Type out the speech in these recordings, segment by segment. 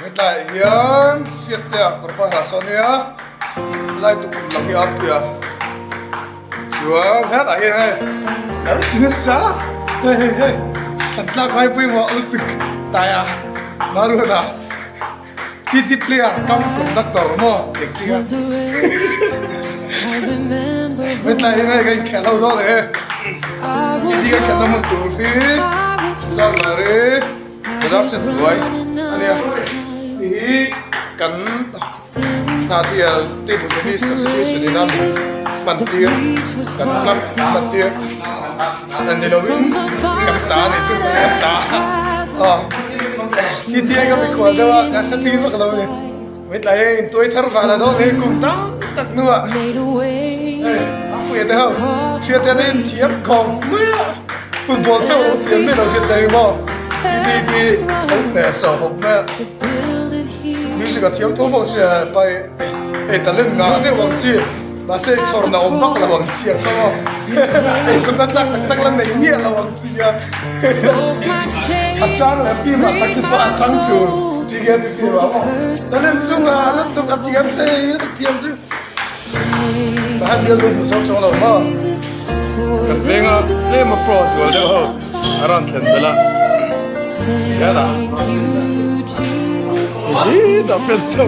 Hetlaiah hian hriattea kawr hmasa sawn nia lai tukum lam hi a pui a chuan hetah hian hei kal ti nasa hei hei hei an tlak ngai pawimawh lutuk taia Maruata TT player kam conductor maw eng chi kha hetlai hian hei ka inkhelh ho dawn e TT ka khelhna hmun tur hi Chanmari. Production buai a nia tih hi kan Hnahtial Table Tennis Association in a min hman tir kan club hman tir a ni lovin kan ta a nih chu kan ta aw TTA ka mikhual deuh a kan hre tir vak lo a ni hmetlai hei intuai thar vah la dawn hei kum tam tak hnuah hei a puia te ho hriat te an inthiam khawp mai a. Football chauh lo siam mai lo hian daih maw TTP lo hneh sawh bawk mai a music a thiam tho bawk sia pai hei talent ngah deuh ang chi mahse chhawr na awm vak lo ang chi ang kha maw hei chu na chak tak tak la nei miah lo ang chi a a chang leh team ah tak te pawh a chang tur chi hian ti ti lo maw talent chu ngah lutuk a thiam thei lutuk thiam chu. Tahan bial deuh hmu sawk sawk lo maw? Kan venga tlem a pro zual deuh ho a rawn thlen belh a. Hian a. Hi dah friend chho.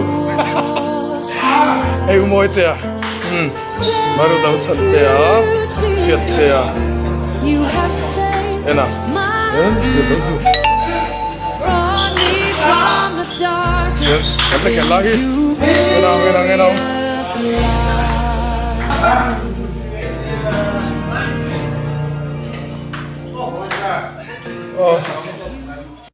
Hei u mawi te a. Um. Maru lo chhan te a. Hriat te a. En a. En zir lo zu. Kan la khelh lai hi. Ngenau ngenau ngenau.